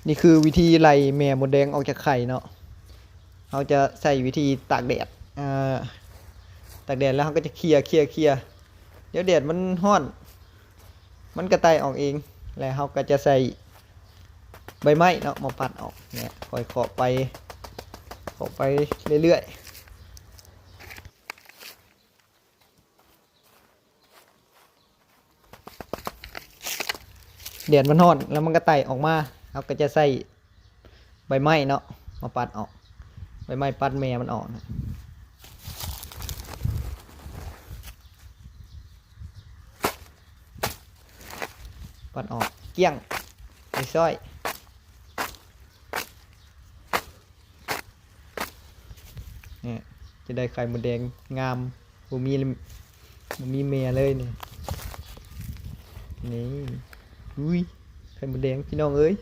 ນີ້ຄືວິທີໄລ່ແມ່ມົດແດງອອກຈາກໄຂ່ເນາະ. ເຮົາຈະໃຊ້ວິທີຕາກແດດ ເອີ ຕາກແດດແລ້ວເຮົາກໍຈະເຄຍ ເຄຍ ເຄຍ ດຽວແດດມັນຮ້ອນ ມັນກໍໄຕ່ອອກເອງ ແລ້ວເຮົາກໍຈະໃຊ້ໃບໄມ້ເນາະມາປັດອອກ. ນີ້ ຄ່ອຍເຄາະໄປ ເຄາະໄປເລື້ອຍໆ. ແດດມັນຮ້ອນແລ້ວມັນກໍໄຕ່ອອກມາ ເຮົາກໍຈະໃຊ້ໃບໄມ້ເນາະມາປັດອອກ ໃບໄມ້ປັດແມ່ມັນອອກ ປັດອອກກ້ຽງ ໄປຊ້ອຍ. ນີ້ ຈະໄດ້ໄຂ່ມົດແດງງາມ ບໍ່ມີ ບໍ່ມີແມ່ເລີຍນີ້. ນີ້ ອຸ້ຍ ໄຂ່ມົດແດງພີ່ນ້ອງເອີຍ.